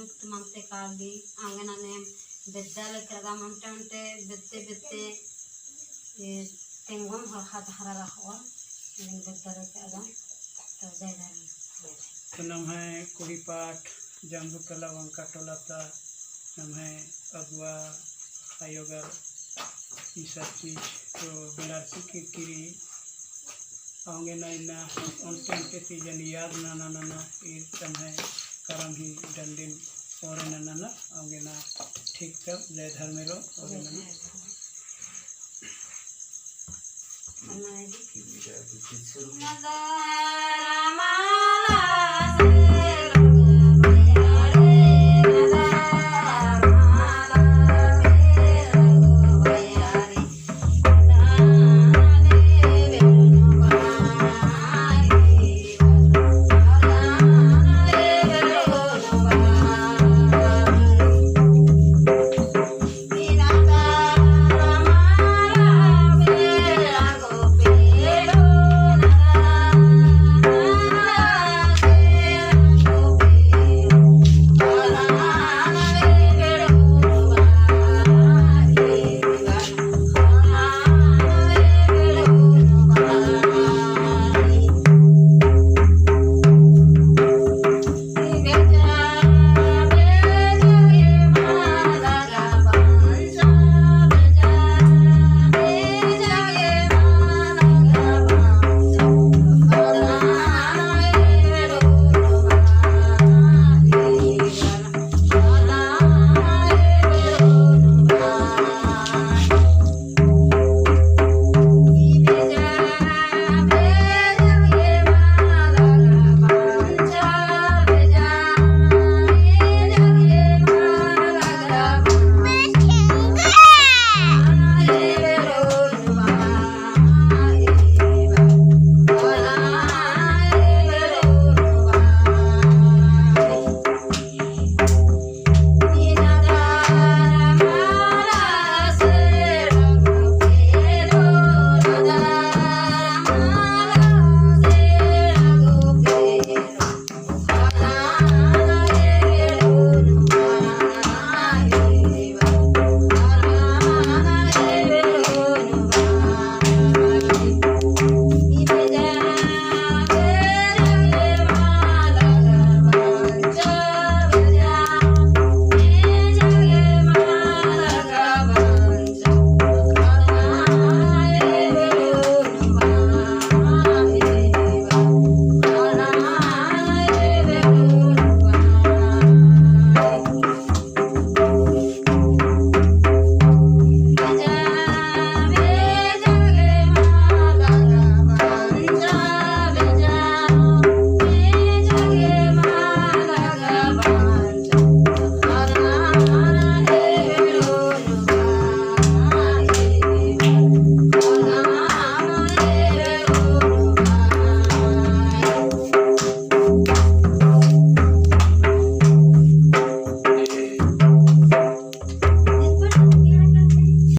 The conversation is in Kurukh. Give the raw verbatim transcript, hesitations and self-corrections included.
मुक्त मनते काली, औंगे ननेम बेद्दा लेके रअदम, ओन्टे ओन्टे बेद्दे बेद्दे, ए, तेंगोम हरखा धरा रखोर, लेकिन बेद्दा लेके रअदम, तो जय धर्म। तो नम्है कुड़ी पाट जम्बू तला वंका टोला ता नम्है अगुवा आयोगर ई सब चीज तो बेड़ारसी किरकिरी औंगे ना इन्ना ओन्टे ओन्टे ती जन याद नना नना ईर तम्है करम ही डंडिन ओरे नना ना औंगे ना ठीक तब जय धर्मेरो ओरे नना।